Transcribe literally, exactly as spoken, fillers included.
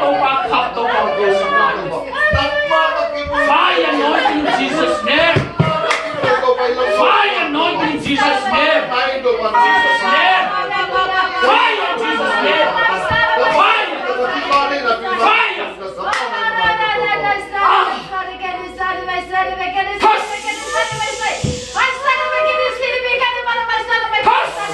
Topa khap, Topa khap. Fire anointing in Jesus' name. Fire anointing in Jesus' name. Jesus' name. Fire in Jesus' name. Fire. Fire. Ah. Curse. Curse.